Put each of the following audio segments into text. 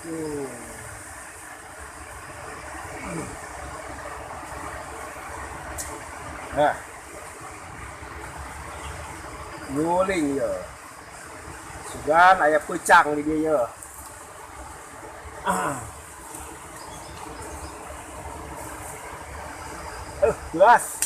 Tuh. Nah. Nguling ya. Sugan aya peucang di dieu ya. Ah. Gelas.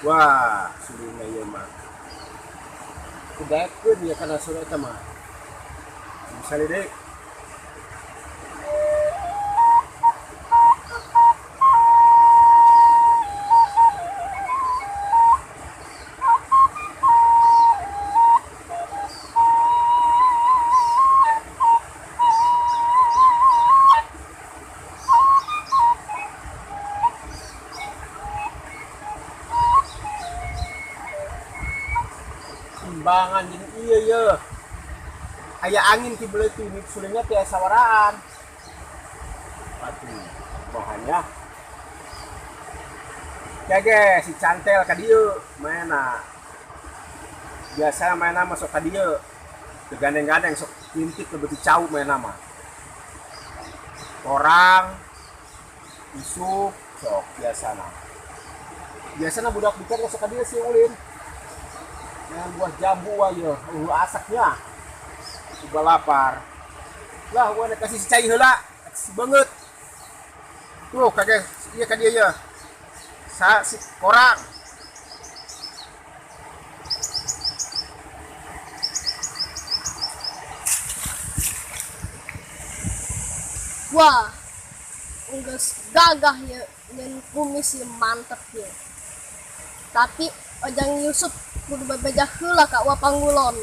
Wah, sulingna ieu mah. Kudaekeun ieu kana suling eta mah. Bisa deui. Kembangan jeung ieu ye. Aya angin ti beuleutih sulingna teh sawaraan. Aduh, bahannya. Kage si cantel ka dieu maena. Biasa maena masuk ka dieu. Teu gandeng-gandeng sok intip lebih cau maena mah. Orang isuk sok biasana. Biasana budak bukan sok ka dieu sih ulin. Dengan buah jambu wae asaknya. Coba lapar. Lah gua kasih si cai heula, si beungeut. Tuh kage ieu ka dieu ye. Sa si korang. Wah, geus gagah ye nyeun kumis ye mantep ye. Tapi Ojang Yusuf kudu bebeja heula ka Uwa Panggulon.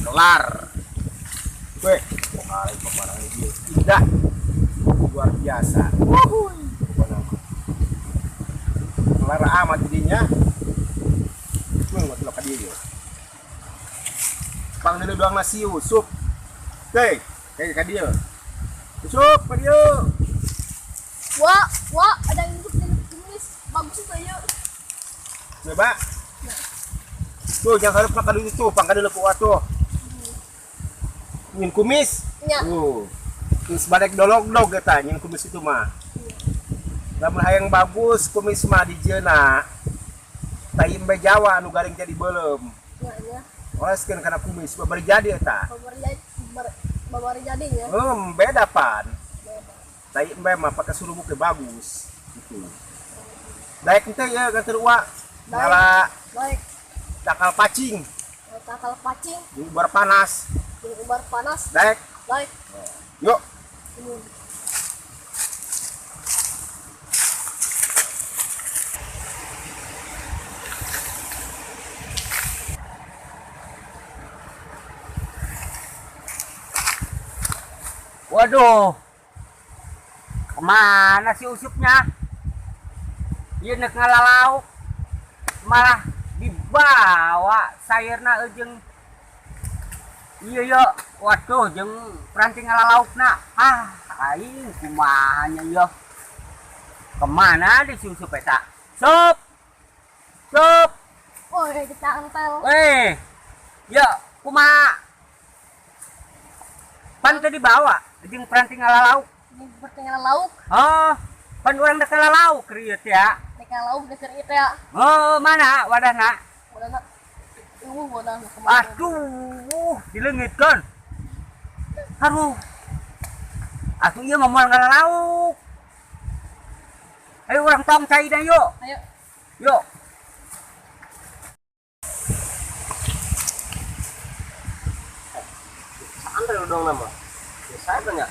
Kelar. Weh, kali pemandangan ini indah. Luar biasa. Wuhui, pokoknya. Kelar amat jadinya. Weh, nggak ka dieu. Pang dulu doang nasi Yusuf. Hei, kayak ka dieu. Yusuf, ka dieu. Wah, wah, Ojang Yusuf nyeun kumis bagus tuh ye. Coba. Tuh, jangan harap ka dieu tuh, pang ka dieu ku atuh. Nyin kumis. Nya. Tuh. Terus balik dolog-dog eta nyin kumis itu mah. Lamun hayang bagus kumis mah dijieuna tai embe Jawa anu garing jadi beuleum. Nya nya. Oleskeun kana kumis babari jadi eta. Babari jadi babari jadinya. Beda pan. Tai embe mah pakai surubuk ge bagus gitu. Daek teh ya ganti uak. Nyala Baik. Takal pacing, Takal pacing, ubar panas. Jeung ubar panas. Daek. Baik. Yuk. Waduh. Kemana si Usupnya? Ieu nek ngalalauk malah dibawa sayurna jeung iya yo, waduh, jeung peranti ngalalaukna. Ah, aing kumaha nya yo. Kemana di si Usup eta? Sup. Sup. Woi, dicantel. Weh. Yo, kumaha? Pan teu dibawa jeung peranti ngalalauk. Jeung peranti ngalalauk. Oh, pan urang dek ngalalauk keur ieu teh ya. Dek ngalalauk dek keur ieu teh ya. Oh, mana wadahna? Wadahna. Eueuh wadahna kemana? Aduh, dileungitkeun. Aduh. Atuh ieu mah moal ngalalauk. Ayo urang tong caina yuk. Ayo. Yuk. Santai dong nama. Ya saya tanya.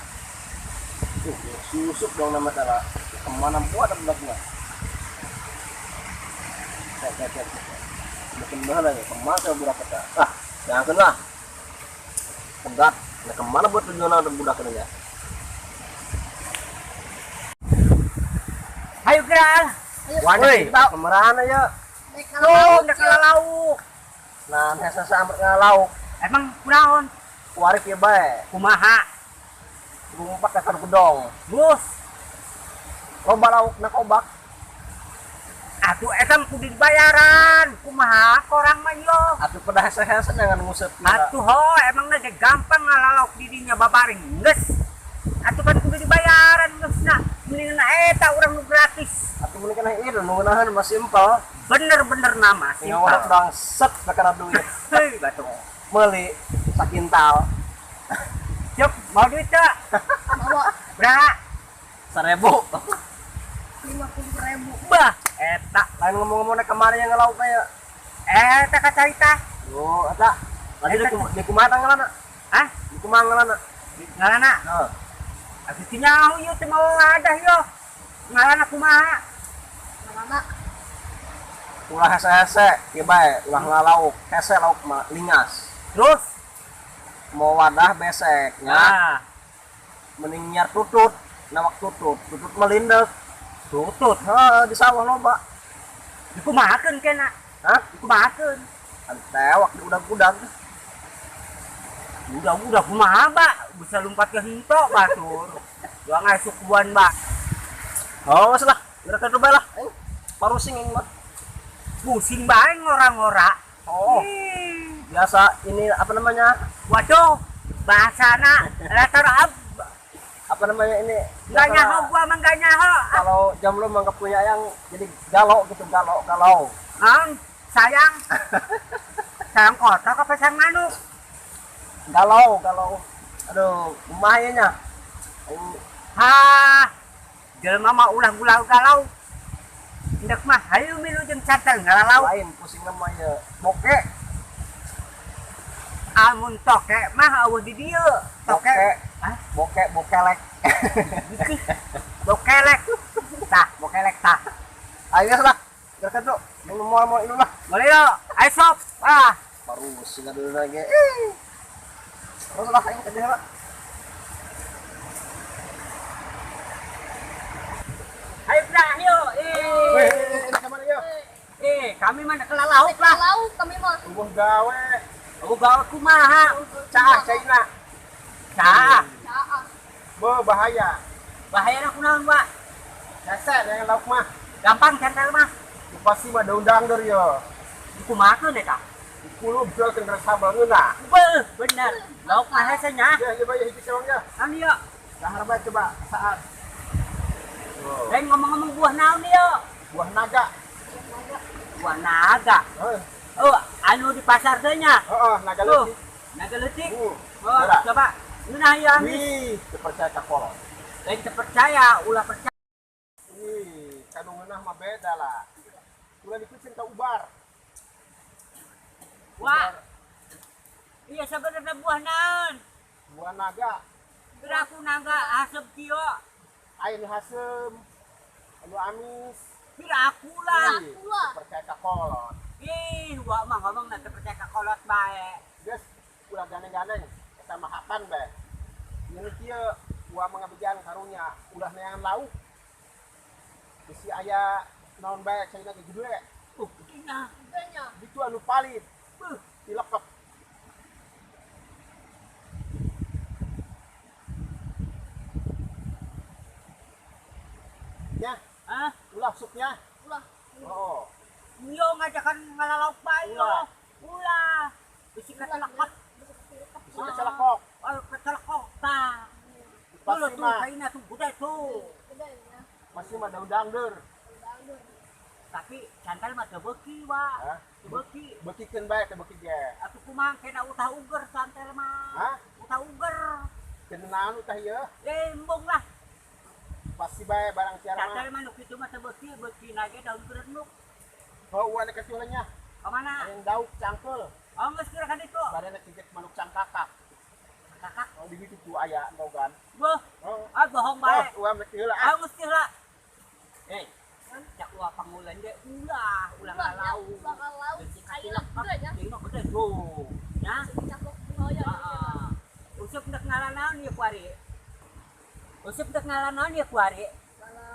Susuk dong nama salah. Kemana buat budaknya? Cek. Makin bahaya ya, kemana budak kita? Ah, jangan lah. Pegat. Nah, kemana buat tujuan ada budak ini ya? Ayo gerak. Woi, kemana ya? Tuh, nek lauk. Nah, hese sampe ngalauk. Emang kunaon? Warik ya bae. Kumaha? Lumpat ka gedong. Terus loba lauk na kobak. Atuh eta kudu dibayaran. Kumaha korang mah yo. Atuh pada hese-hese dengan ngusep. Atuh ho, emangna ge gampang ngalauk di dinya babaring geus. Atuh kan kudu dibayaran geusna. Mendingan eta urang nu gratis. Atuh mending kana ieu nu ngeunaheun mah simpel. Bener-bener nama simpel. Orang dong set kana duit. Heuy batu. Meuli sakintal. Cuk, mau duit tak? Bawa. Berapa? 1.000. 50.000. Bah, eta lain ngomong-ngomong nek kemana yang ngelauk kayak. Eta kacarita. Oh, eta. Lagi di kumaha ngalana? Hah? Di kumaha ngalana? Ngalana? Heeh. Atuh teu nyaho ieu teh mau wadah yo. Ngalana kumaha? Ngalana. Ulah hese-hese, ieu bae, ulah ngalauk. Hese lauk mah lingas. Terus mau wadah besek nya. Nah. Mending nyiar tutut, nawak tutut, tutut melindek. Tutut heuh di sawah loba. Dikumahakeun kena? Hah? Dikumahakeun? Tewak di udag-udag. Udah-udah kumaha, Mbak? Bisa lompat ke hento batur. Doang asup kuan, Mbak. Oh, lah. Gerak ke bae lah. Parusing ini mah. Pusing bae ngora-ngora. Oh. Biasa ini apa namanya? Waduh, bahasana latar ab. Apa namanya ini? Enggak nyaho gua mah enggak nyaho. Kalau jomblo mah enggak punya yang jadi galau gitu, galau. Sayang. Sayang kotak apa sayang manuk? Galau. Aduh, kumaha nya? Hah. Jelema mah ulah-ulah galau. Endek mah hayu milu jeung cantel ngalalau. Lain pusing mah ya. Boke. Amun toke mah eueuh di dieu. Toke. Hah? Boke bokelek. Bokelek. Tah, bokelek tah. Ayo lah. Gerak tuh. Mau ini lah. Boleh yo. Ayo sob. Ah. Baru sing dulu lagi. Terus lah aing tadi lah. Ayo brah yo. Kami mah ke lauk lah. Lauk kami mah. Eueuh gawe. Eueuh gawe kumaha? Caah caina. Caah. Caah. Bahaya. Bahaya kunaon, Pak? Hese dengan lauk mah. Gampang cantel mah. Pasti mah daun dangder yo. Dikumahakeun eta? Dikulup jual ke sambal ngeunah. Beuh, bener. Lauk mah hese nya. Ya, coba ya hiji sewang ya. Naon ieu? Dahar bae coba saat. Lain ngomong-ngomong buah naon ieu? Buah naga. Buah naga. Heeh. Oh, anu di pasar teh nya. Heeh, naga leutik. Naga leutik. Oh, coba. Ngeunah ieu amis. Wih, teu percaya ka kolot. Lain teu percaya, ulah percaya. Wih, kanu ngeunah mah beda lah. Ulah dikucing ka ubar. Wah. Iya sebenarnya buah naon? Buah naga. Kira aku naga asem kieu. Aya nu haseum. Anu amis. Kira aku lah. Percaya ka kolot. Ih, wah mah ngomong na teu percaya ka kolot bae. Geus ulah gandeng-gandeng eta mah hapan bae. Ieu kieu buah mangabejaan karunya ulah neangan lauk. Bisi aya naon bae caina ge gede. Gedenya. Gedenya. Itu anu palit. Dilekep. Ya. Hah? Ulah supnya. Ulah. Oh. Yo ngajakan ngalalauk bae yo. Ulah. Bisi katelekep. Bisi kecelekok. Oh, kecelekok tah. Pasti tuh kaina tuh gede tuh. Gedenya. Masih mah daun dangder. Tapi cantel mah teu beuki, Wak. Teu beuki. Beukikeun bae teu beuki ge. Atuh kumaha kena utah uger cantel mah. Hah? Utah uger. Kena naon utah ieu? Embung lah. Pasti bae barang tiara mah. Cantel mah nu kitu mah teu beuki, beuki nage daun gerenuk. Oh, uan ka nya. Ka mana? Yang dauk cangkel. Oh, geus kira ka ditu. Barena kijek manuk cangkakak. Kakak. Oh, di ditu aya endogan. Beuh. Oh. Ah, bohong bae. Oh, uang mesti heula. Ah, mesti heula. Eh, cak uang pangulan ge ulah, ulah ngalau. Ulah ngalau. Ayeuna gede nya. Ieu mah gede tuh. Ya. Caplok buaya. Heeh. Useup nek ngaran naon ieu kuari? Useup nek ngaran naon ieu kuari? Ngala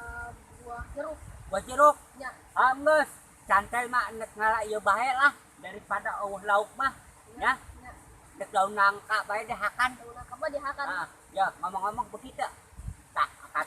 buah jeruk. Buah jeruk. Nya. Ah, geus. Cantel mah nek ngala ieu bae lah daripada eueuh lauk mah. Ya. Nya. Nek daun nangka bae dihakan. Daun nangka mah dihakan. Ah, ya ngomong-ngomong begitu. Tah, angkat.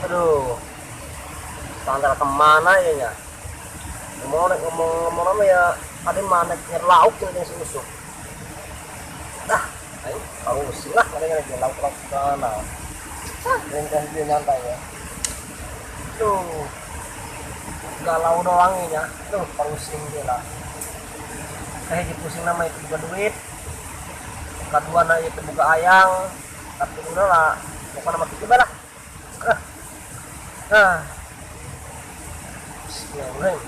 Aduh, standar kemana ya nya? Ngomong ngomong apa ya? Tadi mana lauk yang si Usuk. Dah, ayo harus lah ada yang lauk lauk sana. Ah, yang dia nyantai ya. Tuh, galau doang ya. Tuh, pusing dia lah. Kayak pusing nama itu bukan duit. Kedua na itu buka ayang. Tapi udah lah, bukan nama kita lah. Ah. Bismillahirrahmanirrahim.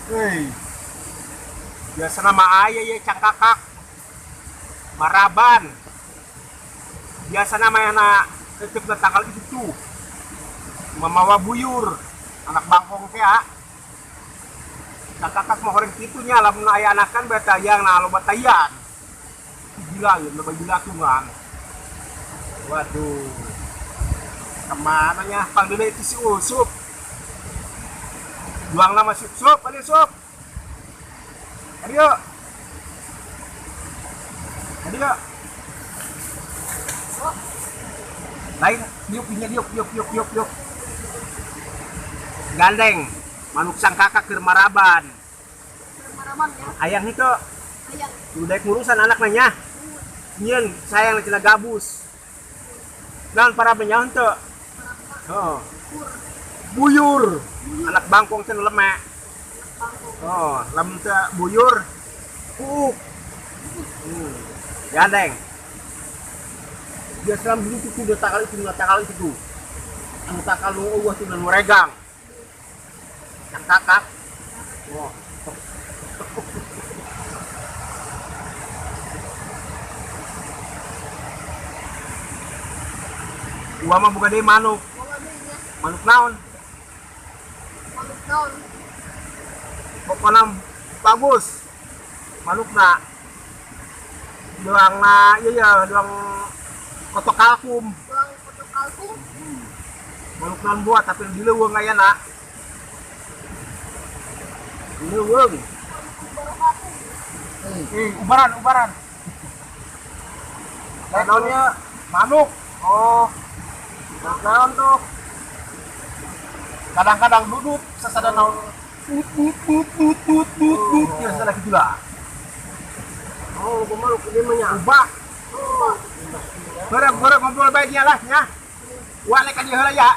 Hei. Biasa nama aya ya cangkakak. Maraban. Biasa nama anak tetep tanggal itu tuh. Mamawa buyur, anak bangkong teh ah. Cangkakak mah horeng kitu nya lamun aya anakan batayang nah loba tayan. Gila ya, loba gila tungan. Waduh. Kemana nya panggilnya itu si Usup. Juang nama si Sup, kali Sup. Ayo. Ayo. Lain, diuk dinya diuk diuk diuk diuk diuk. Gandeng, manuk sang kakak keur maraban. Maraban ya. Ayang itu. Ayang. Udah ngurusan anak nanya. Nyeun sayang cenah gabus. Dan para benyaun teu. Heeh. Buyur. Anak bangkong cenah lemek. Oh, lamun teu buyur kuuk. Gandeng. Dia selam dulu tuh udah takal itu, udah takal itu tuh. Anu takal nu eueuh tuh nu regang. Cakak. Wah. Gua mah buka deui manuk. Manuk naon? Manuk naon? Pokona bagus. Manukna. Doangna ieu ya, doang kotok kalkum. Doang kotok kalkum. Manuk naon buat tapi di leuweung ayana. Di leuweung. Ubaran, ubaran. Naonnya manuk. Oh. Manuk naon tuh? Kadang-kadang duduk sasada naon tut tut tut tut tut tut tut ya salah gitu lah. Oh, gua manuk ini mah nya. Ubah. Bareng bareng ngobrol baiknya lah nya. Wah lek ka dieu heula ya.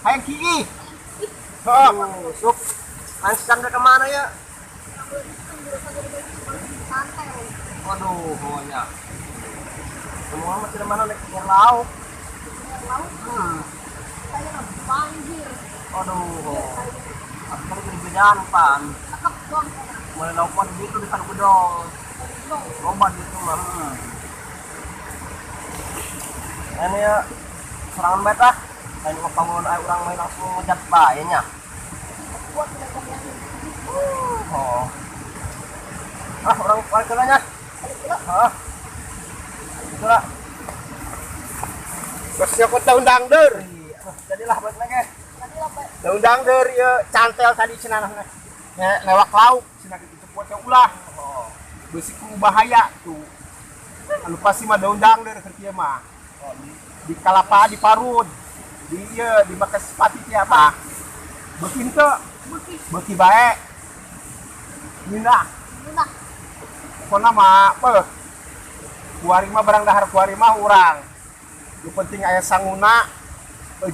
Hayang kiih. Heeh. Oh, sup. Langsung ke kemana ya? Waduh, pokoknya. Semua masih di mana naik ke laut. Laut. Saya banjir. Aduh, aku kan jadi bedaan pan. Mulai laut pan gitu di kan gedong. Loba gitu mah. Ini ya serangan beta. Lain mau bangun air orang main langsung ngejat bae nya. Oh. Ah, orang balik ke nya. Ah. Itulah. Terus siapa tahu undang der. Jadilah balik lagi. Ulah bae. Daun dangder ieu cantel tadi cenah newak lauk cenah kitu cepot teh ulah. Beusi ku bahaya tuh. Anu pasti mah daun dangder keur kieu mah. Di kalapa di parud. Di ieu di make sepati teh apa? Beuki henteu? Beuki. Beuki bae. Ngeunah. Ngeunah. Pokona mah beuh. Kuari mah barang dahar kuari mah urang. Nu penting aya sanguna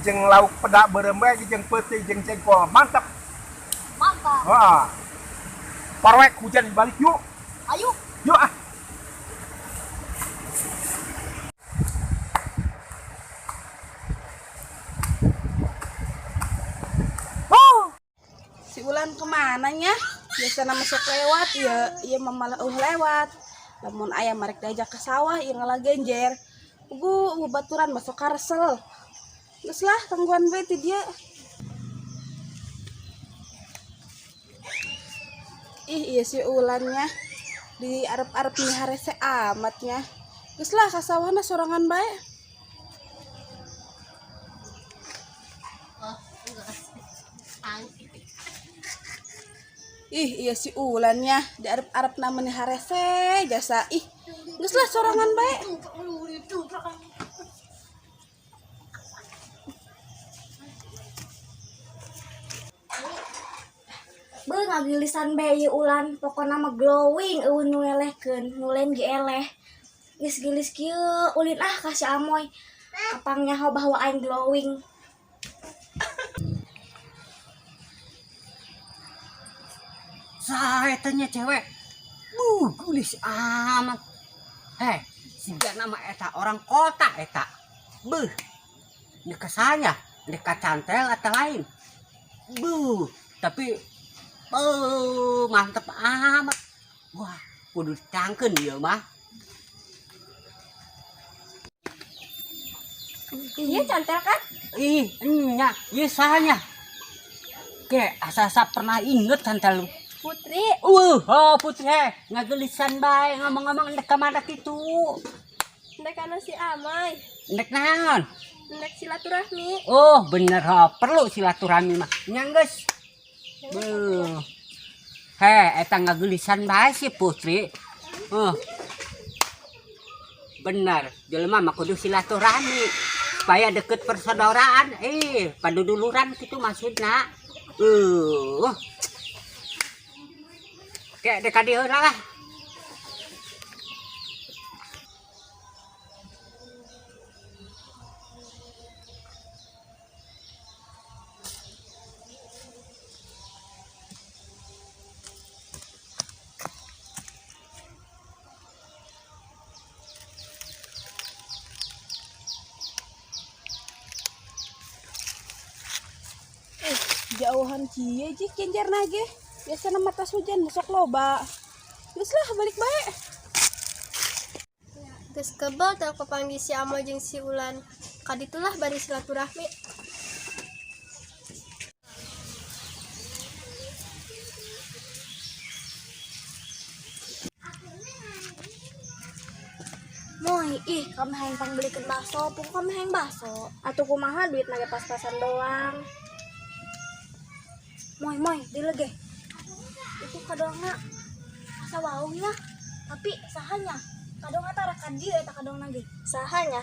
jeung lauk peda beureum bae jeung peuti jeung jengkol. Mantap. Mantap. Heeh. Parwek hujan balik yuk. Ayo. Yuk ah. Si Ulan kemana nya? Biasana masuk lewat ya, iya mamalah lewat. Lamun aya marek diajak ke sawah ieu ngalagenjer. Ugu baturan masuk karesel. Geus lah tangguhan bae ti dieu. Ih, iya si Ulannya di arep-arep nih harese amatnya. Geus lah ka sawahna sorangan bae. Oh, enggak. Ih, iya si Ulannya di arep-arep namanya harese jasa. Ih, geus lah sorangan bae. Beuh ngagilisan bae ieu Ulan, pokona mah glowing eueuh nu ngelehkeun, nu lain ge eleh. Geus geulis kieu ulin ah ka si Amoy. Kapang nyaho bahwa aing glowing. Saha eta nya cewek? Geulis amat. Heh, siga nama eta orang kota eta. Beuh. Nek kasanya, nek kacantel atau lain. Beuh, tapi beuh, mantep amat. Wah, kudu ditangkeun ieu mah. Iya cantel kan? Ih, nya, ieu saha nya? Ke asa-asa pernah inget cantel lu. Putri. Oh Putri he, ngagelisan bae ngomong-ngomong ndek ka mana kitu. Ndek anu si Amai. Ndek naon? Ndek silaturahmi. Oh, bener ho, perlu silaturahmi mah. Nya geus. Beuh. He, eta ngagelisan bae si Putri. Oh. Bener, jelema mah kudu silaturahmi supaya deket persaudaraan, paduduluran kitu maksudna. Kayak dek dieu lah. Jauhan kieu jih genjer nage. Biasana mah tas hujan masuk loba. Geus lah balik bae. Geus kebel teu kapanggih si Amoy jeung si Ulan. Kaditulah bari silaturahmi. Moy, ih kami hayang pangbelikeun bakso, pokok kami hayang bakso. Atuh kumaha duit nage pas-pasan doang. Moy, moy, dilege. Itu kadangna asa wauhnya, tapi sahanya kadang tara ka dieu eta kadang ge. Sahanya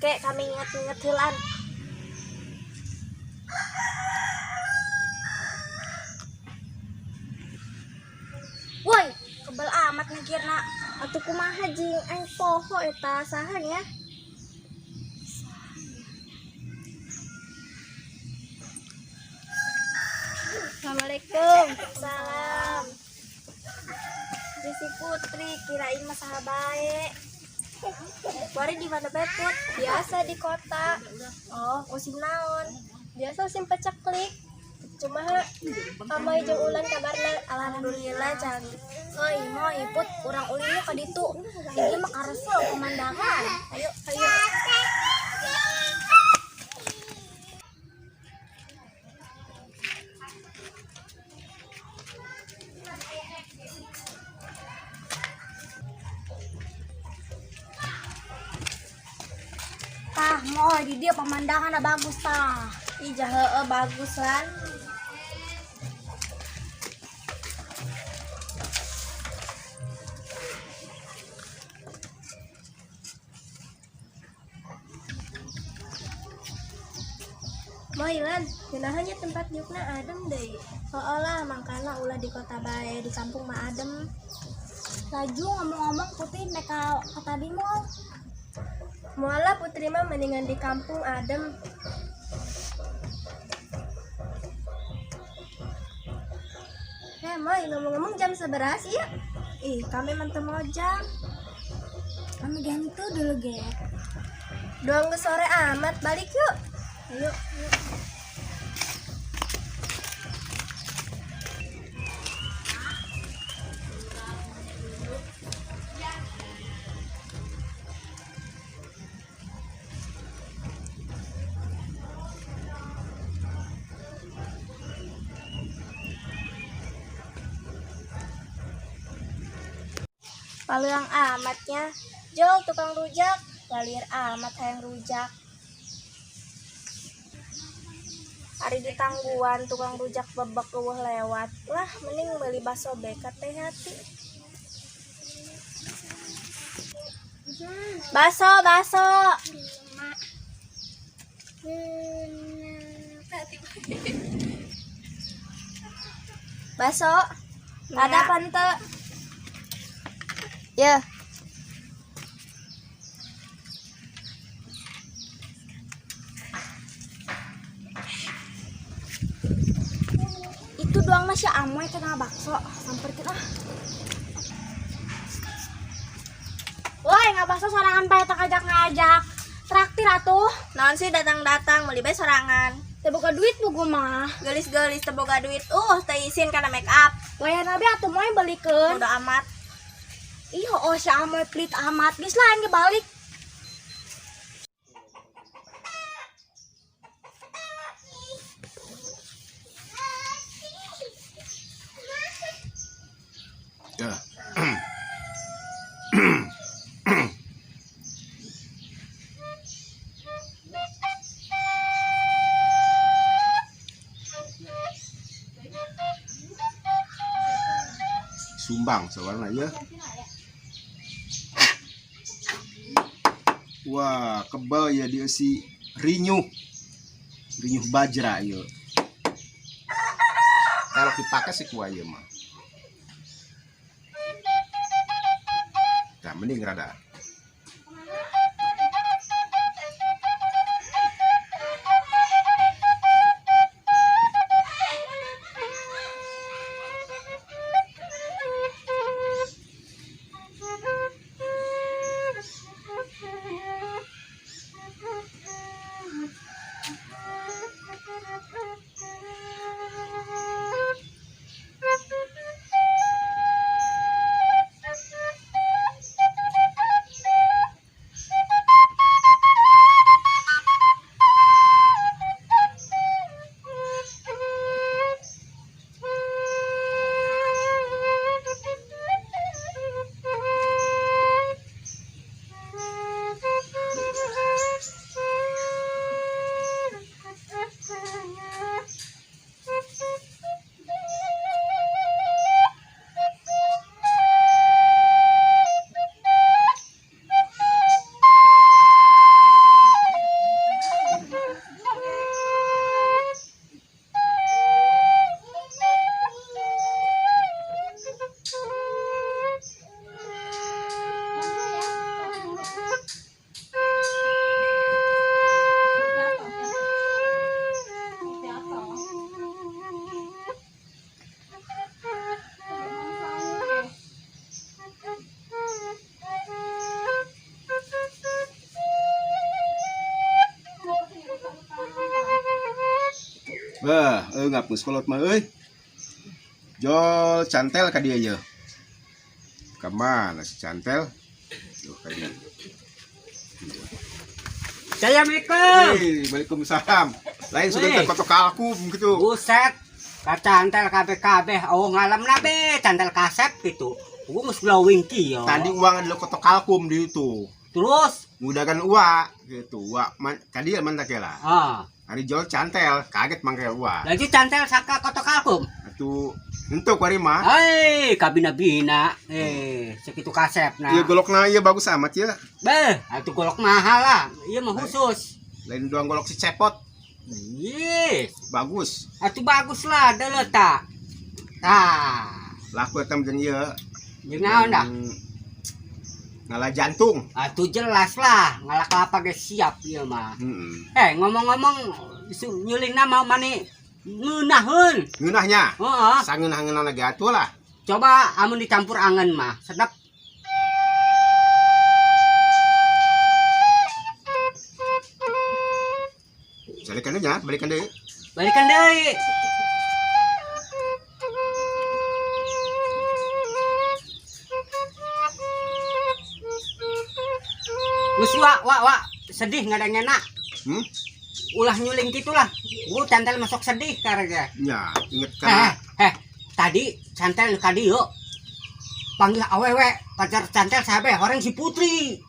kayak kami inget-inget heulaan. Woi, kebel amat mikirna. Atuh kumaha jing aing poho eta sahanya. Assalamualaikum. Salam. Jesi Putri, kirain mah saha bae. Bari di mana bae, Put? Biasa di kota. Oh, musim naon? Biasa musim paceklik. Cuma Amoy jeung Ulan kabarna. Alhamdulillah, Cang. Oi, moy, Put, urang ulin nu ka ditu. Ini mah karesel pemandangan. Ayo, ayo. Tah, moy, di dia pemandangan bagus tah. Ih, heueuh bagus lan. Moilan, nya tempat diukna adem deui. Heueuh lah, mangkana ulah di kota bae, di kampung mah adem. Laju ngomong-ngomong Putih mereka kata di mall. Moal Putri mah mendingan di kampung adem. Eh, Moy, ngomong-ngomong jam 11 ya? Ih, kami mantep jam. Kami ganti dulu ge. Doang ke sore amat, balik yuk. Ayo. Paluang amatnya. Jol tukang rujak, lalir amat hayang rujak. Ari ditangguan tukang rujak bebek eueuh lewat. Lah mending beli bakso be ka teh hati. Baso, baso. Baso. Ada apa ente? Ya. Itu doang masih amoy kena bakso. Samperkeun ah. Woi, nggak bakso sorangan bae tak ngajak-ngajak. Traktir atuh. Naon sih datang-datang meuli bae sorangan. Teu boga duit buku mah. Gelis-gelis teu boga duit. Teu isin kana make up. Wayahna be atuh moe belikeun. Bodo amat. Ih, oh si amoy pelit amat. Geus lah aing ge balik. Ya. Sumbang sewarna ya. Wah, kebal ya diisi rinyuh. Rinyuh bajra ya. Kalau dipakai sih kuah ya mah. Nah, mending rada. Wah, ngap geus kolot mah euy. Jol cantel ka dieu ye. Ka mana si cantel? Tuh ka dieu. Assalamualaikum. Hei, waalaikumsalam. Lain sudah Weh. kotok kalkum gitu. Buset. Ka cantel kabeh-kabeh oh ngalamna be cantel kasep gitu. Gua geus glowing kieu. Tadi uang adalah kotok kalkum di itu. Terus Mudakan uak gitu. Uak man, tadi man tak kela. ah. Ngarijol cantel, kaget mangke gua. Lagi cantel saka kotok alkum. Atuh henteu kuari mah. Hei, kabina-bina. Segitu kasep nah. Ieu golokna ieu bagus amat ya. Beh, atuh golok mahal lah. Ieu mah khusus. Lain doang golok si cepot, Yes. bagus. Atuh bagus lah deuleu ta. Tah, Laku eta mah jeung ieu. jeung naon dah? Ngalah jantung. Atuh jelas lah, ngalah kelapa ge siap ieu mah. Heeh. Ngomong-ngomong nyulingna mau mani ngeunaheun. Ngeunahnya. Heeh. Sangeunah-ngeunahna ge atuh lah. Coba amun dicampur angen mah, sedap. Balikan deui nya, balikan deui. Balikan deui. Geus wa wa wa sedih ngadangena. Hmm? Ulah nyuling gitulah. Gua cantel masuk sedih karena. Ya, inget Eh, kana tadi cantel ka dieu. Panggil awewe pacar cantel sabe horeng si Putri.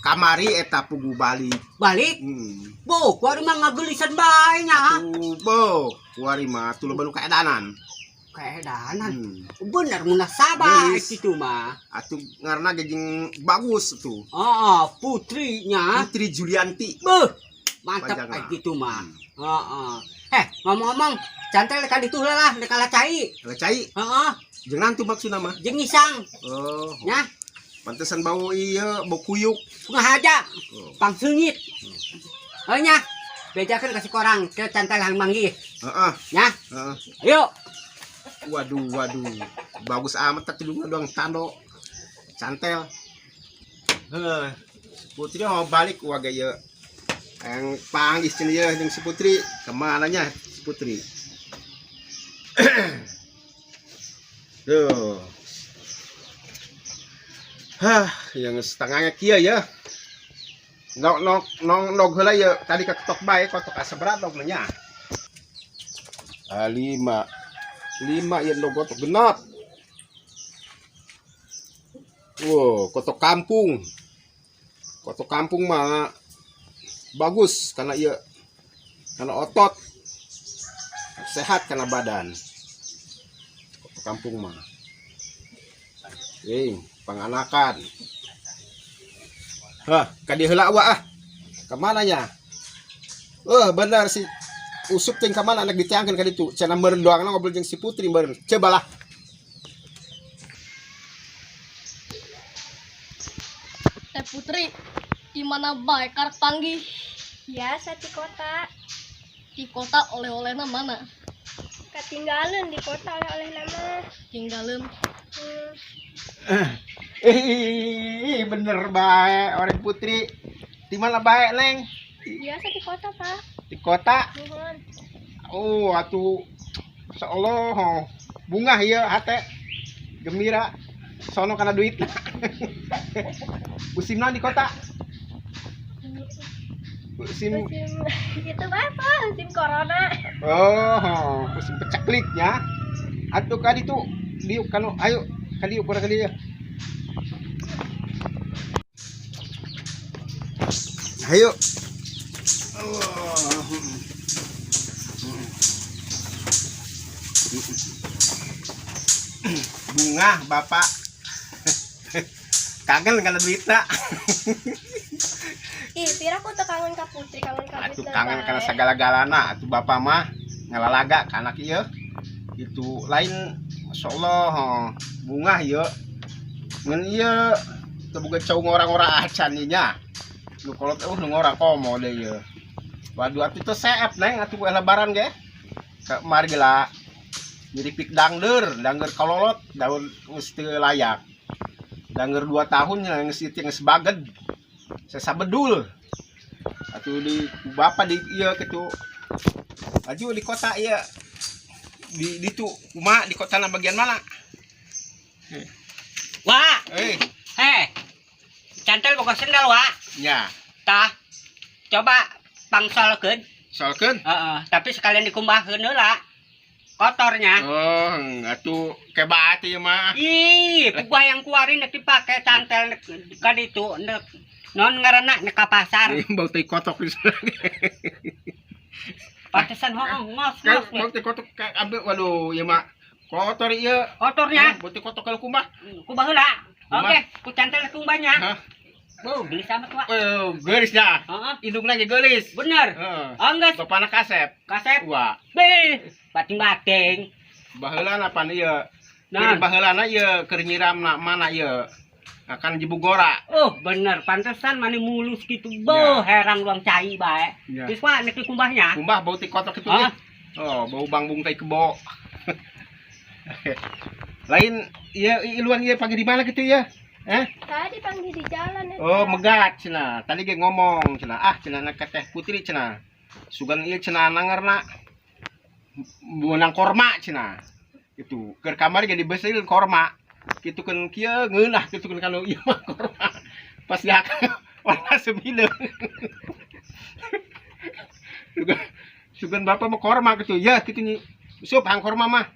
Kamari eta pugu balik. Balik. Bu, kuari mah ngageulisan bae nya. Atuh, bo, kuari mah atuh loba nu kaedanan. Kaedanan. Bener munasabah Geulis. kitu mah. Atuh ngaranna ge jeung bagus tuh. Heeh, putrinya. Putri Julianti. Beuh, mantap Panjang kayak lah. gitu mah. Heeh. Ngomong-ngomong, cantel ka ditu heula lah, rek kalah cai. Kalah cai. Heeh, Jeung nantu maksudna mah. jeung ngisang. Oh, Nya, pantesan bau ieu, bau kuyuk. ngahaja. Oh. Pangseungit. Oh nya, bejakeun ka si korang ke cantel hang manggih. Heeh. Nya. Heeh. Ayo. Waduh, waduh. Bagus amat tapi doang tando. Cantel. Heuh. Putri mau balik waga ieu. Yang panggih cenah ieu jeung si Putri. Kemana nya si Putri? Duh. Hah, yang setengahnya kieu ya. Nok nok nong nog heula ieu. Tadi ketok bae kotok asa berat dog nya. Ah, 5. 5 ieu nog kotok genap. Wow, kotok kampung. Kotok kampung mah bagus karena ieu karena otot. Sehat karena badan. Kotok kampung mah. Panganakan. Hah, ka dieu heula wa ah. Kamana nya? Benar si Usup teh kamana anak diteangkeun ka ditu. Cenah meureun doangna ngobrol jeung si Putri meureun. Cobalah. Teh Putri, di mana bae karek panggih? Biasa di kota. Di kota oleh-olehna mana? Ketinggalan di kota oleh-oleh nama. Tinggalin. Bener bae orang Putri. Di mana bae, Neng? Biasa di kota, Pak. Di kota? Nuhun. Oh, atuh insyaallah bungah ieu hate. Gembira. Sono kana duit. Musimna di kota. Musim Musim itu apa? Musim corona. Oh, musim pecekliknya. Atuh ka ditu diuk kanu ayo ka diuk kurang ka dieu. Ayo. Bunga bapak. Kangen kana duitna. Ih, pira aku teu kangen ka Putri, kangen ka Atuh duitna kangen bae. kana sagala-galana atuh bapak mah ngalalaga ka anak ieu. Itu lain masyaallah bunga ieu. Ngan ieu teu boga cau ngora-ngora acan ieu nya. Nu kolot eueuh nu ngora komo deui ieu. Waduh atuh teu seep Neng atuh lebaran ge. Ka mari geula nyiripik dangder, dangder kololot daun geus teu layak. Dangder 2 tahun nya geus ieu geus baged. Sesa bedul. Atuh di bapak di ieu kitu. Laju di kota ieu. Di ditu kumaha di kota na bagian mana? Wah. Eh. Cantel boga sendal, Wak. Nya. Tah. Coba pangsolkeun. Solkeun? Heeh, tapi sekalian dikumbahkeun heula. Kotornya. Oh, atuh kebat ieu mah. Ih, puguh yang kuari nek dipake cantel nek ka ditu nek non ngaranna nek ka pasar. Ih, bau teh kotok di sana. Pantesan heeh, ngos Kan ngos. bau teh kotor ambil waduh ieu mah kotor ieu. Kotornya. Bau teh kotor kalau kumbah. Ku baheula. Kumbah. Oke, ku cantel kumbahnya. Hah? Bu, gelis amat Wak. Oh, geulisnya. Heeh. Indungna ge geulis. Bener. Heeh. Oh, geus. Bapana kasep. Kasep. Wah, Beh, bating-bating. Baheulana pan ieu. Nah. Nah, baheulana ieu keur nyiramna mana ieu. Akan jibugora. Oh, bener. Pantesan mani mulus gitu. Boh, herang luang cai bae. Ya. Geus Wak, nek kumbahnya. Kumbah bau ti kotor kitu Hah? nih. Oh, bau bangbung tai kebo. Lain ieu iluan ieu pagi di mana gitu ya? Eh? Tadi panggil di jalan eta. Oh, megat cenah. Tadi ge ngomong cenah. Ah, cenah nak ka Teh Putri cenah. Sugan ieu cenah nangarna meunang korma cenah. Gitu. Keur kamari ge dibeuseul korma. Kitu keun kieu ngeunah kitu keun kanu ieu mah korma. Pas diak warna sembilan. Sugan, sugan bapak mah korma gitu. Ya kitu nyi. Sup hang korma mah.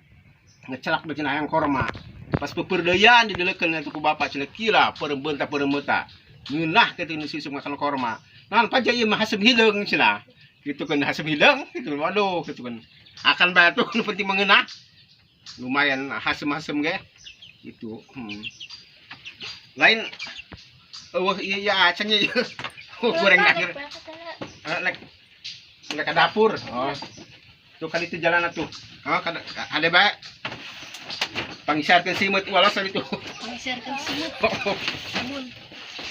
Ngecelak bae cenah hayang korma. Pas peperdeyan dideleukeun atuh ku bapak cenah kila peureum ta peureum ta. Ngeunah kitu nu susuk makan korma. Naon paja ieu mah hasem hideung cenah. Kitu kan hasem hideung kitu waduh kitu kan. Akan bae atuh nu penting mengeunah. Lumayan hasem-hasem ge. Gitu. Lain eueuh ieu ya acan ieu. Goreng daging. Nek nek ke dapur. Oh. Tuh kan itu jalan atuh. Oh, kada ada bae. Pangisarkeun simut walas itu. Pangisarkeun simut.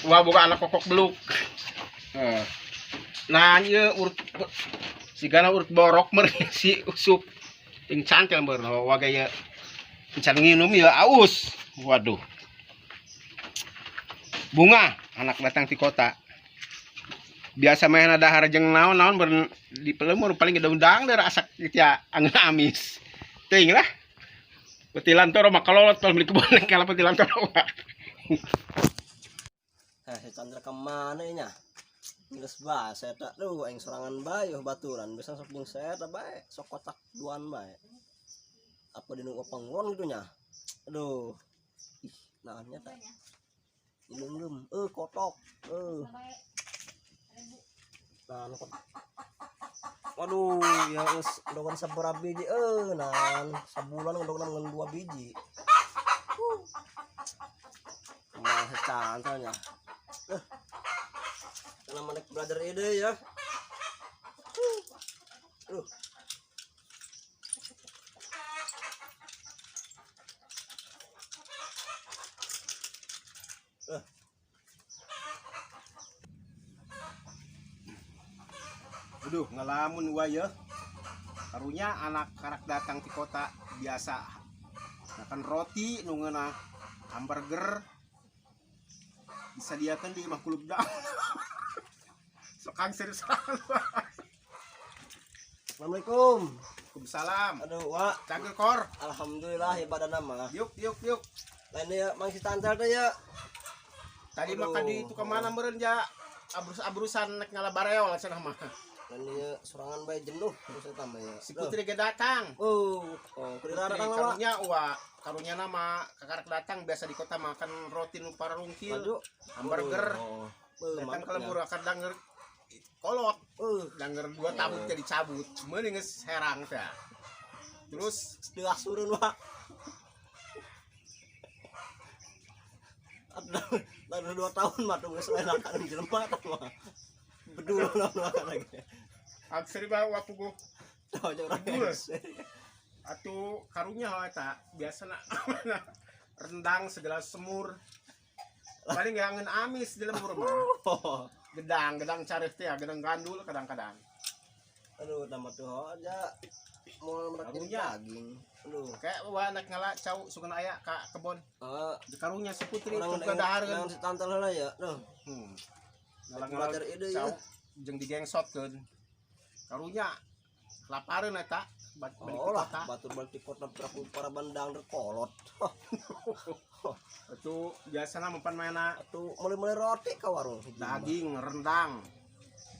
Wah, boga anak kokok beluk. Nah, ieu urut sigana urut borok mer si Usup. Ting cantel mer waga ieu. Encan nginum ieu aus. Waduh. Bunga, anak datang ti kota. Biasa main dahar jeung naon-naon ber di pelemur paling daun dangder asak gitu ya angeun amis. Teuing lah. Petilan toro mah kolot kalau beli kebon kalau petilan toro mah. Eh, si Chandra kemana nya? Geus bae saya tak duh aing sorangan bae eueuh baturan bisa sok jeung saya eta bae sok kotak duan bae. Apa di nu panggon gitu nya? Aduh. Ih, naonnya tak. Minum kotok. Nah, nu waduh, ya geus ndogan sabaraha biji nan sabulan ndogan ngan 2 biji. Kumaha si Chandra nya? Karena manek belajar ide ya. Aduh, ngalamun gua ya. Karunya anak karak datang di kota biasa makan roti nu ngeunah hamburger disadiakan di imah kulub daun. Sok kang serius. Assalamualaikum. Waalaikumsalam. Aduh, Wak. Cageur kor. Alhamdulillah ibadah nama. Yuk, yuk, yuk. Lain ya, mang si Tantel teh ya. Tadi mah kadi itu kemana meureun ja? Abrus-abrusan nek ngala bareol cenah mah. Lain ya sorangan bae jenuh terus eta mah ya. Si Putri ge datang. Oh, oh, kudu Putri datang lah, Wak. karunya wa, karunya nama kakarak datang biasa di kota makan roti nu pararungkil, Maju. hamburger. Oh. Beuh, Datang mantep ke lembur ya. akan danger kolot. Danger 2 tabut jadi cabut. Meuning geus herang teh. Terus Setengah surun, Wak. Ada 2 tahun mah tuh geus enakan jelema tah mah. Bedul naon makan lagi. Akseri bawa puguh. Tahu aja orang Bedul. geus. Atuh karunya hal eta biasana rendang segala semur. Paling nggak angen amis di lembur mah. Oh. Gedang, gedang careuh teh, gedang gandul kadang-kadang. Aduh, nama tuh aja mau merak Karunya. daging. Aduh. Kayak wah anak ngala cau sugan aya ka kebon. Heeh. Di karunya si Putri Orang tuh dahareun. si Tantel heula ya. Duh. Ngala-ngala Belajar ide ya. cau jeung digengsotkeun. Karunya lapareun eta balik Oh ke lah, kota. batur balik di kota perahu para bandang kolot. Itu biasana mempan mana Atuh meuli-meuli roti ka warung. Daging rendang,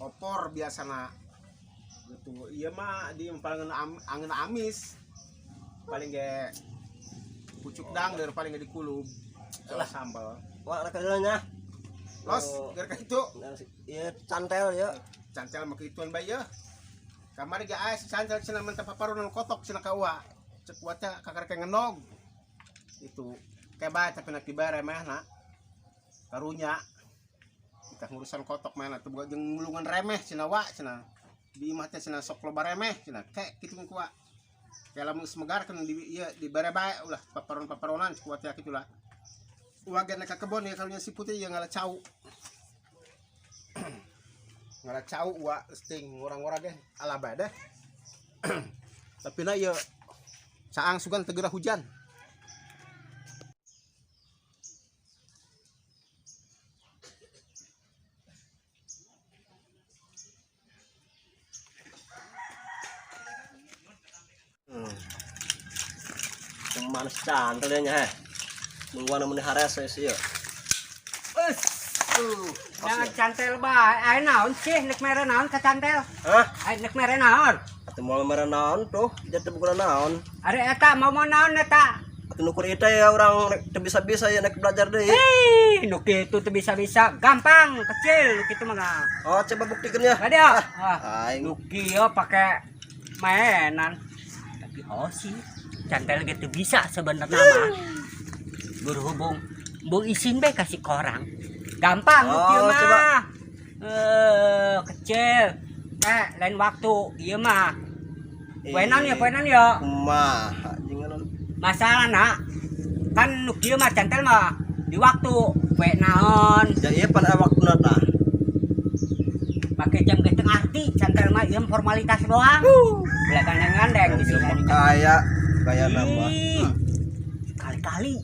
opor biasana. Gitu. Iya mah di paling angen amis. Paling ge pucuk dangder paling ge dikulub. Lah sambal. Wah, rek nya. Los, Oh. gara itu. Iya, cantel ya. Cantel mah kituan bae ya. Kamari ge aya si Chandra cenah menta paparunan kotok cenah ka uwa. Cek uwa teh kakarek ngenog. Itu kayak bae tapi nak dibere mah karunya. Kita ngurusan kotok mana tuh buat jeung mulungan remeh cenah wa cenah. Di imah teh cenah sok loba remeh cenah. Kayak kitu ku uwa. Kayak lamun geus megar kan di ieu dibere bae ulah paparon-paparonan cek uwa teh kitu lah. Uwa ge ka kebon ya karunya si putih ya ngala cau. Ngala cau uwa sting ngorang-ngorang ge ala bae deh. Tapi na ieu caang sugan tegera hujan. Yang manis cantel nya heh. Mungguan mun harese sih ya. Jangan cantel bae. Aya naon sih nek mere naon ka cantel? Hah? Aya nek mere naon? Atuh moal mere naon tuh, jatuh bukan naon. Ari eta mau mau naon eta? Atuh nukur eta ya urang rek teu bisa-bisa ya nek belajar deui. Hei, nu kitu teu bisa-bisa, gampang, kecil nu kitu mah. Oh, coba buktikan ya. Bade. Ah, Aing. nu kieu pake mainan. Tapi oh sih, cantel gitu bisa sebenarnya mah. Berhubung bung isin bae kasih korang. Gampang nu kieu Oh, mah. coba. Kecil. Lain waktu ieu mah. Poenan ya, poenan ya. Kumaha jeung anu. Masalah nak kan nu kieu mah cantel mah di waktu poe naon Ja ieu pan waktuna tah. pake jam ge teu ngarti cantel mah ieu formalitas doang. Belah gandeng-gandeng di sini. Kaya kaya nama. Kali-kali.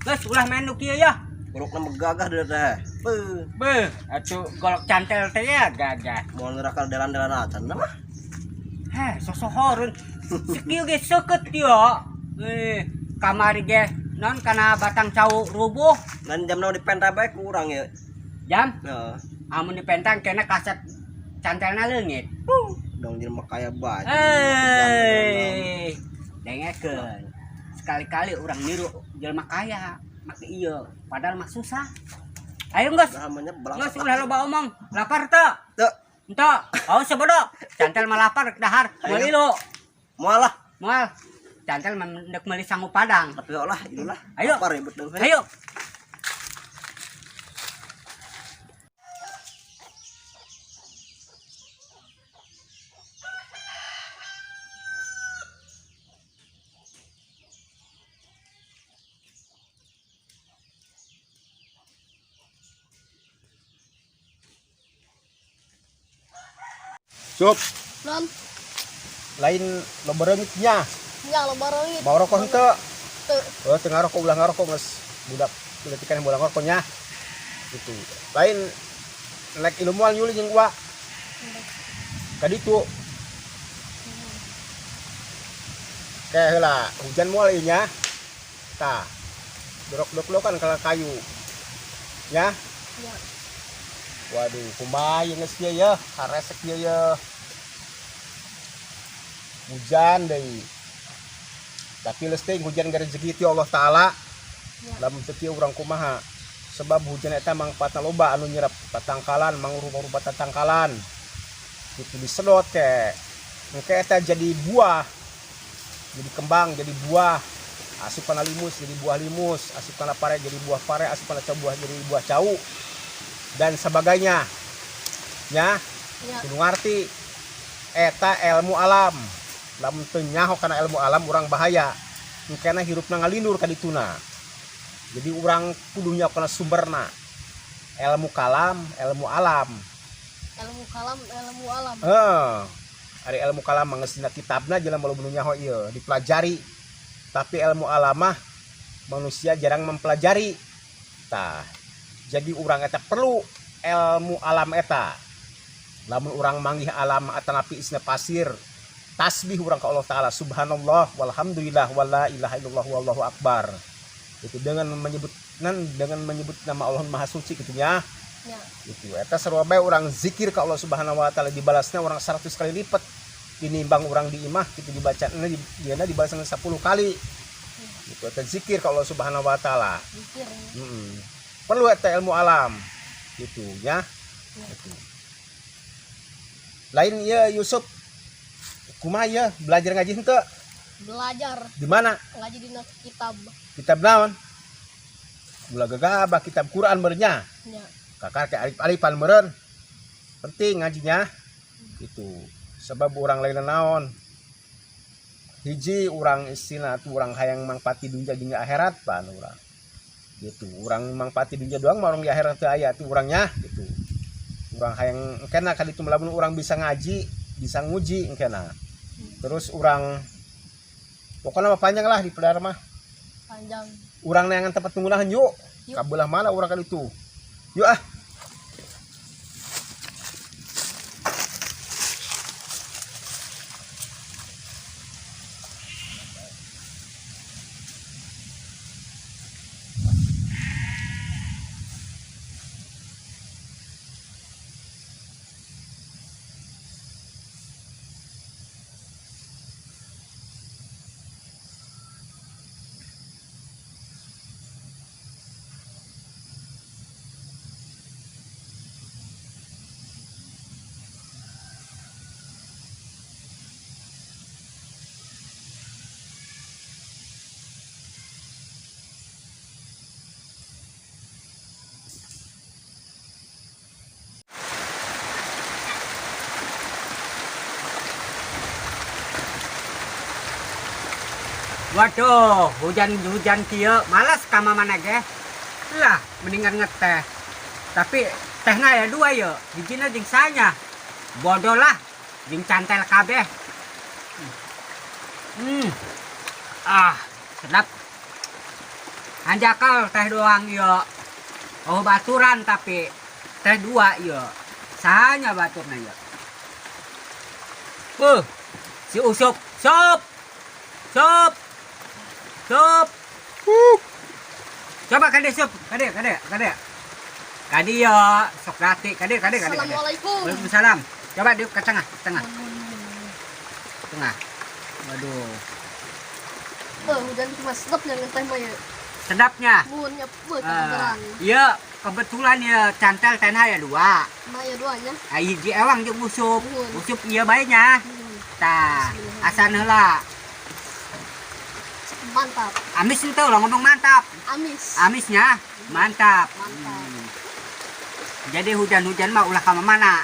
Geus ulah main nu kieu ya. Golokna mah gagah deui teh. Beuh, Beuh, atuh golok cantel teh ya gagah. moal neraka delan-delan acan mah. Heh, sosohorun. Sakieu ge seukeut ya. Kamari ge non kana batang cau rubuh. Lain jam naon dipenta bae ku urang ya. Jam Heeh. amun dipentang kena kaset cantelna leungit. Dong jelema kaya bae. Hei, dengekeun. Sekali-kali urang niru jelema kaya, make ieu, padahal mah susah. Ayo geus. Namanya Geus ulah loba omong. Lapar teu? Teu. Henteu. Oh sebodoh. Cantel mah lapar dahar. Meuli lu. Moal lah. Moal. Cantel mah ndek meuli sangu padang. Tapi olah ieu lah. Ayo. Lapar ribet deui. Ayo. Sup, Non, lain lo bereungitnya. nya lo bareungit. Mau rokok henteu? Teu. Oh, teu ngarokok ulah ngarokok geus budak leutik kan ulah ngarokoknya. Gitu. Lain lek ilmuwan yuli jeung uwa. Kaditu. Kayak heula, hujan moal ieu nya. Tah. Dorok-dorok kan kalau kayu. Ya. Ya. Waduh, kumaha geus ieu ya, karesek ieu ya. Hujan deui. Tapi leus teuing hujan gara rezeki ti Allah Taala. Ya. Lamun teu kieu urang kumaha? Sebab hujan eta mangpaatna loba anu nyerap tatangkalan, mangrupa-rupa tatangkalan. Itu disedot ke. Engke eta jadi buah. Jadi kembang, jadi buah. Asup kana limus jadi buah limus, asup kana pare jadi buah pare, asup kana cau buah jadi buah cau. Dan sebagainya. Ya, Ya. kudu ngarti eta ilmu alam. Lamun teu nyaho kana ilmu alam urang bahaya. Engkena hirupna ngalindur ka dituna. Jadi urang kudu nyaho kana sumberna. Ilmu kalam, ilmu alam. Ilmu kalam, ilmu alam. Heeh. Ari ilmu kalam mah geus dina kitabna jelema loba nu nyaho ieu, dipelajari. Tapi ilmu alam mah manusia jarang mempelajari. Tah, jadi urang eta perlu ilmu alam eta. Lamun urang manggih alam atanapi isna pasir, tasbih urang ka Allah Taala subhanallah walhamdulillah wala ilaha illallah wallahu akbar. Itu dengan menyebut nan dengan menyebut nama Allah Maha Suci gitu nya. Ya. Itu eta sarua bae urang zikir ka Allah Subhanahu wa taala dibalasna urang 100 kali lipat. Tinimbang urang di imah kitu dibaca dieuna dibalasna 10 kali. Itu eta zikir ka Allah Subhanahu wa taala. Zikir. Perlu eta ilmu alam. Gitu nya. Ya. Gitu. Lain ya Yusuf Kumaha ya, belajar ngaji henteu? Belajar. Di mana? Ngaji dina kitab. Kitab naon? Ulah gegabah, kitab Quran meureun. Nya. Kakak kayak alif-alifan meureun. Penting ngajinya. Itu. Sebab urang lain naon. Hiji urang istilah tuh urang hayang mangpati dunya jeung akhirat pan urang. Gitu. Urang mangpati dunya doang mah urang di akhirat teu aya tuh urangnya gitu. Urang hayang engkena kali itu lamun urang bisa ngaji, bisa nguji engkena. Terus urang pokoknya mah panjang lah di pedar mah. Panjang. Urang neangan tempat penggunaan yuk. Yuk. Kabelah mana urang kali itu. Yuk ah. Waduh, hujan-hujan kieu malas ka mana ge. Lah, mendingan ngeteh. Tapi tehna ya dua ya, hijina jeung sanya. Bodoh lah, jeung cantel kabeh. Ah, sedap. Hanjakal teh doang yo. Oh, baturan tapi teh dua yo. Sanya baturna yo. Si Usup, sup. Sup. Sup. Coba kade sup, kade kade kade. Kade yo, sok rati, kade kade kade. Assalamualaikum. Waalaikumsalam. Coba diuk ke tengah, tengah. Tengah. Waduh. Hujan cuma sedap yang ngeteh mah ya. Sedapnya. Mun nya beuh kebetulan. Iya, kebetulan ya cantel tanah ya dua. Nah ya duanya. Ah, hiji ewang jeung Usup. Mun. Usup ieu bae nya. Tah, asan heula. Mantap. Amis henteu lah ngomong mantap. Amis. Amisnya mantap. Mantap. Jadi hujan-hujan mah ulah ka mana?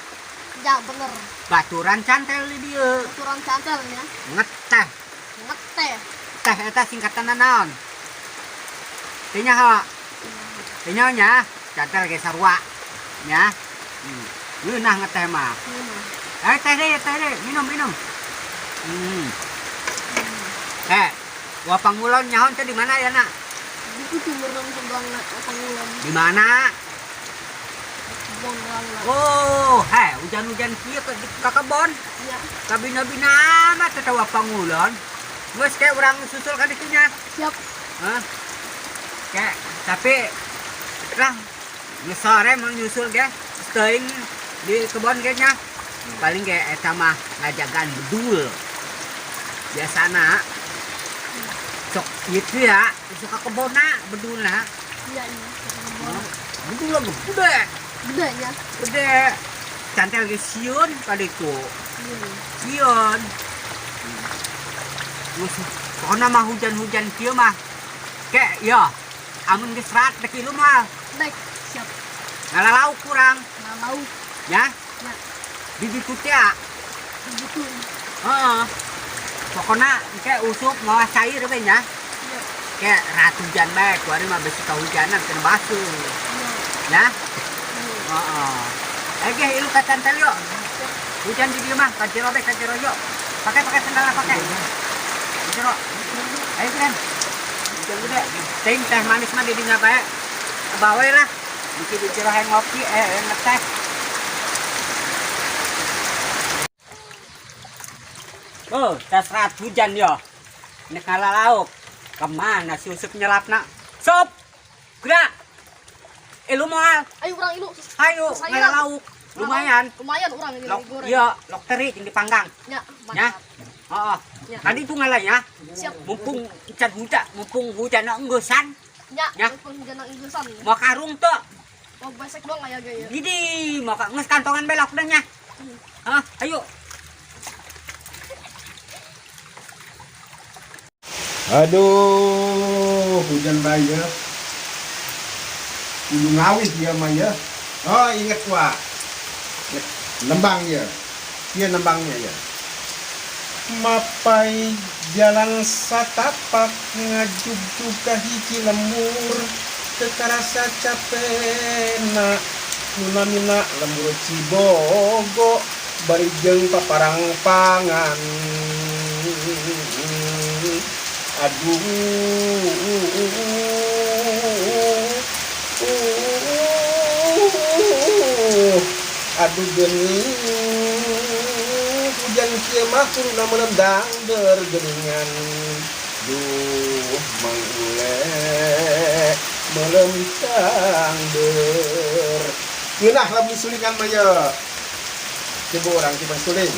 Ya bener. Baturan cantel di dieu. Baturan cantel ya. Ngeteh. Ngeteh. Teh eta singkatan naon? Teh nyaho. Teh nyaho nya, cantel ge sarua. Nya. Ngeunah ngeteh mah. Ngeunah. Teh deui, teh deui, minum, minum. Wah pangulon nyaho teh di mana ya, Nak? Di itu meureun sebelah pangulon. Di mana? Kebon lah. Oh, heh, hujan-hujan kieu ke kebon. Iya. Kabina-bina amat teh wah pangulon. Geus kayak urang susul ka ditu nya. Siap. Hah? Kayak tapi lah geus sore mau nyusul ge, teuing di kebon ge nya. Paling ge eta mah ngajagaan bedul. Biasana sok itu ya, sok ka kebonna bedulna. Iya, iya, sok ka kebon. Bedul lah gede. Gede nya. Gede. Cantel ge sieun ka ditu. Iya. Sieun. Geus pokona mah hujan-hujan kieu mah. Kek ya, amun geus rat dek ilu mah. Dek, siap. Ngalalau kurang. Ngalalau. Ya? Ya. Di ditu teh ya. Di ditu. Heeh. Pokona engke Usup mawa cair we nya. Iya. Kek rat hujan bae, kuari mah besi kahujanan kena basuh. Iya. Ya? Iya. Heeh. Ge ilu ka cantel yo. Hujan di dieu mah, ka jero bae, ka jero yo. Pakai, pakai sendal pakai. Jero. Ayo keren. Hujan gede. Ting teh manis mah di dinya bae. Bawe lah. Bisi di jero hayang ngopi, ngeteh. Oh, tas rat hujan yo. Nek ngala lauk. Kemana si Usup nyelapna? Sup! Gerak! Lu moal. Ayo urang ilu. Ayo, Sayuran. ngala lauk. Lumayan. Lumayan urang ini Lok, goreng. iya, lok teri yang dipanggang. Ya, Ya. mantap. Heeh. Ya. Tadi itu ngalanya. Siap. Mumpung hujan hujan, mumpung hujan enggesan. Ya, Ya. mumpung hujan enggesan. Mau karung tuh. Mau besek doang aya ge ya. Gini, mau ka nges kantongan belok dah nya. Hah, ayo. Aduh, hujan bae ya. Kudu ngawih dia mah ya. Oh, inget wa. Nembang ya. Iya nembangnya ya. Mapai jalan satapak ngajugjug ka hiji lembur teu karasa capena nu namina lembur Cibogo bari jeung paparangpangan. Aduh, aduh geuning hujan kieu mah kuduna meuleum dangdeur geuningan. Duh Mang Ule meuleum dangdeur. Ngeunah lamun sulingan mah ye. Coba urang coba suling.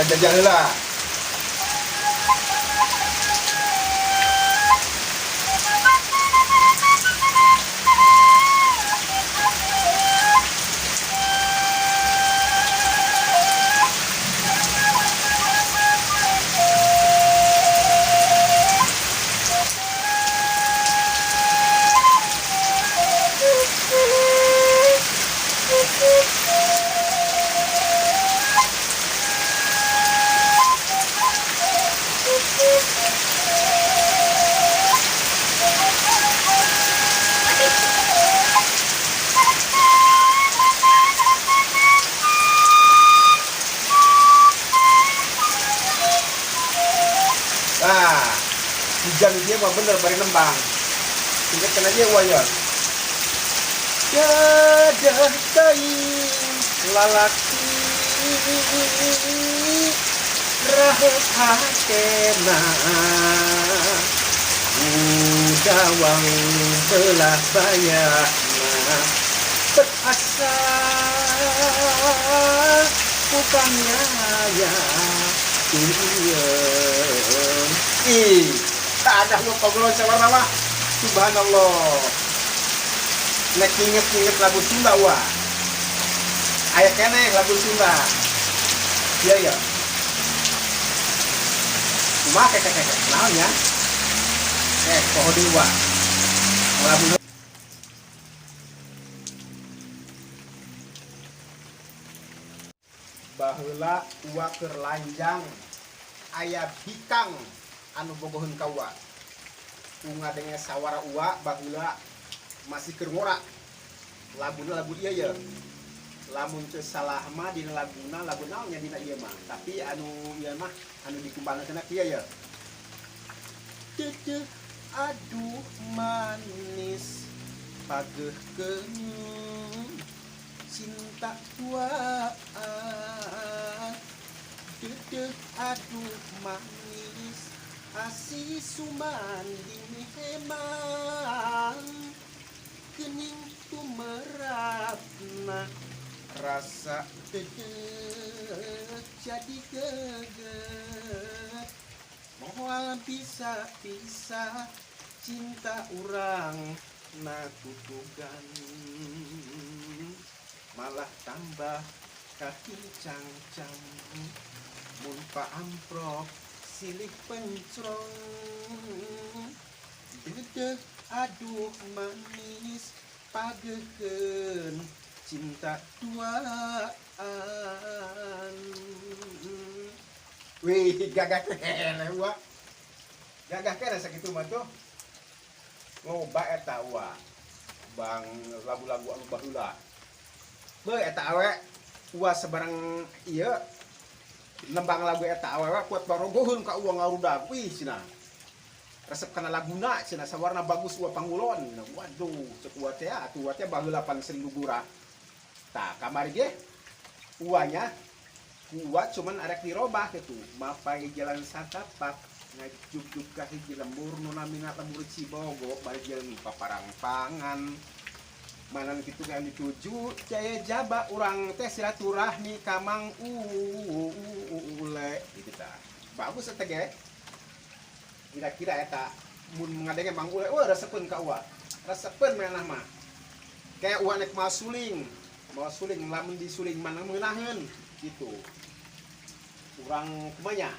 Jajah heula. Nah, hujan dia mah bener bari nembang. Ingatkan aja waya. Dadah teuing lalaki rahet hatena Budawang belah bayakna berasa bukannya ya tuyeun. Ih, tak ada nu ngobrol sawarna mah. Subhanallah. Nek inget-inget lagu Sunda wah. Aya keneh lagu Sunda. Iya ya. Kumaha kek kek kek naon nya? Poho deui wah. Lagu baheula uwa keur lanjang aya bikang anu bogoheun ka uwa. Ku ngadenge sawara uwa baheula masih keur ngora. Laguna lagu ieu ye. Lamun teu salah mah dina laguna lagu naon nya dina ieu mah. Tapi anu ieu mah anu dikumbangkeun kieu ye. Teteh aduh manis pageuhkeun cinta tuaan. Dedeh aduh manis asih sumanding hemang kening tumerapna rasa dedeh jadi geget moal bisa-bisa cinta urang natutugan malah tambah kaki cangcang mun paamprok silih pencrong dedeh aduh manis pageukeun cinta duaan. Wih, gagah keneh wa. Gagah keneh sakitu mah tuh. Loba eta wa. Bang lagu-lagu anu baheula. Beuh eta awe uwa sebarang ieu nembang lagu eta awewe kuat barogoheun ka uwa ngarudag. Wih cenah. Resep kana laguna cenah sawarna bagus uwa pangulon. Waduh, cek uwa teh atuh uwa teh baheula pan sering gugurah. Tah kamari ge uwanya kuat cuman arek dirobah gitu. Mapai jalan satapak ngajugjug ka hiji lembur nu namina lembur Cibogo bari jeung paparangpangan. Manan kitu kan dituju jaya jaba urang teh silaturahmi ka Mang Ule gitu tah. Bagus eta ge. Kira-kira eta mun ngadenge Mang Ule wah resepeun ka uwa. Resepeun maneh mah. Kayak uang nek mau suling. Mau suling lamun disuling mana ngeunaheun gitu. Urang kumanya?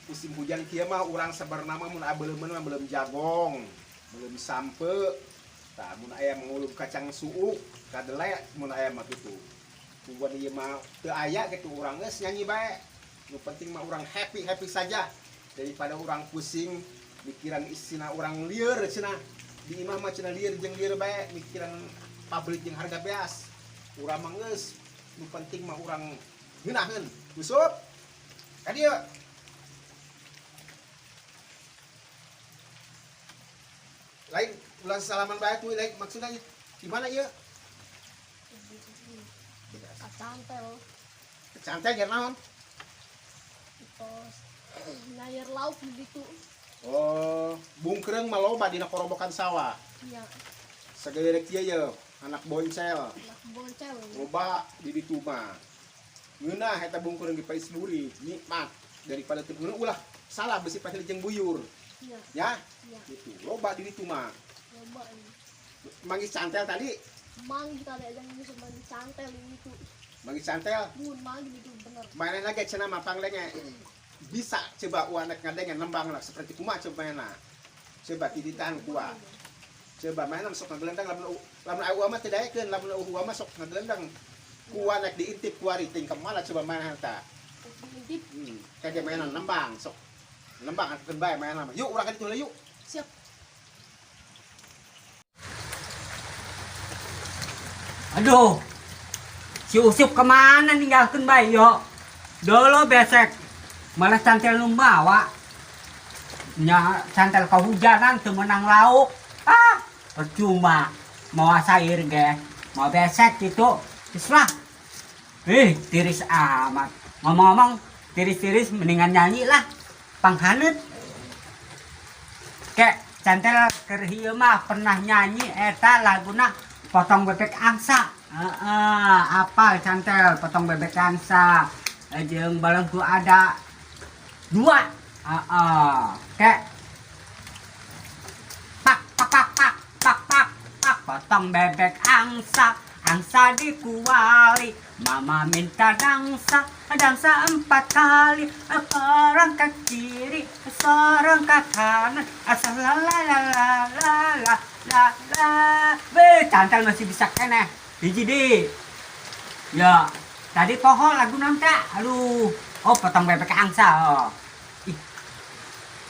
Musim hujan kieu mah urang sabarna mah mun abeuleum mah belum jagong, belum sampe. Tah mun aya mengulum kacang suuk, kadele mun aya mah kitu. Kubuan ieu mah teu aya gitu urang geus nyanyi bae. Nu penting mah urang happy-happy saja daripada urang pusing mikiran isina urang lieur cenah. Di imah mah cenah lieur jeung lieur bae mikiran pabrik jeung harga beas. Urang mah geus nu penting mah urang ngeunaheun. Usup. Ka dieu. Lain ulah salaman bae tuh lain maksudnya gimana ieu? Kacantel. Cantel jar naon? Tos nyair lauk begitu. Oh, bungkereung mah loba dina korobokan sawah. Iya, Sagede kieu ye, anak boncel. anak boncel. Loba di ditu mah. Ngeunah eta bungkereung dipais buri, nikmat daripada teu ngeunah ulah salah besi pahil jeung buyur. Iya, Ya, iya, gitu. Loba di ditu mah. loba ini. Manggis cantel tadi, Manggih tadi aja ini manggih cantel itu. manggis cantel. Mun manggih itu bener. Mainan lagi cenah mah panglenge. Bisa coba uanek ngadengen nembang lah seperti kumaha coba mainna. Coba tititan kuah. Coba mainan sok ngagelendang lamun lamun aya mah teu daekeun lamun eueuh mah sok ngagelendang. Kuah nek diintip kuari ting kemana coba mainan ta. Intip. Kage mainan nembang sok. Nembang atuh bae mainan mah. Yuk urang ka ditu heula yuk. Siap. Aduh, si Usup kemana ninggalkan bae yo? Dolo besek, malah cantel nu mawa. Nya cantel kehujanan teu meunang lauk. Ah, percuma. Mau sair ge, mau besek gitu. Geus lah. Ih, tiris amat. Ngomong-ngomong, tiris-tiris mendingan nyanyi lah. Panghaneut. Kek, cantel keur ieu mah pernah nyanyi eta laguna Potong Bebek Angsa. Heeh, apal cantel Potong Bebek Angsa. Jeung Balonku Ada Dua. Heeh, kek. Pak pak pak pak pak pak pak potong bebek angsa, angsa dikuali. Mama minta dangsa, dangsa 4 kali. Seorang ke kiri, seorang ke kanan. Asal la la la la la la la la. Beh, cantel masih bisa keneh. Hiji di. Ya, tadi poho lagu nonta. Aduh, oh potong bebek angsa. Oh. Ih,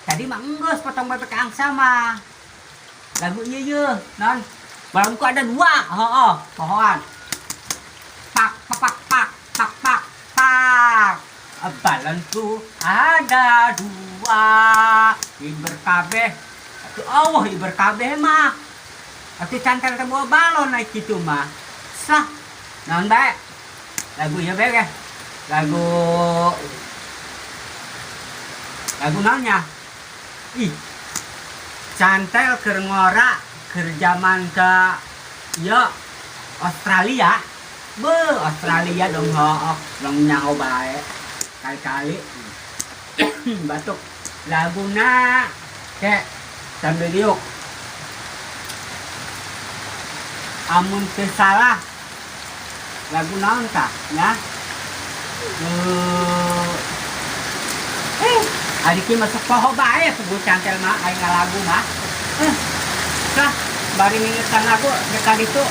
tadi mah enggeus potong bebek angsa mah. Lagu ieu ye, non. Balonku Ada Dua. Heeh, pohoan. Pak pak pak pak pak pak pak. Balonku ada dua. Iber kabeh. Atuh Allah iber kabeh mah. Atuh cantel teh bawa balon naik kitu mah. Sah. Naon bae? Lagu ieu bae ge. Lagu lagu naonnya? Ih. Cantel keur ngora keur zaman ke ieu Australia. Beuh, Australia dong hooh, dong nyaho bae. Kali-kali batuk. Laguna kek sambil diuk. Amun teu salah lagu naon tah nya? Ari kieu masuk poho bae puguh cantel mah aing ngalagu mah. Tah bari ngingetan lagu dekat itu.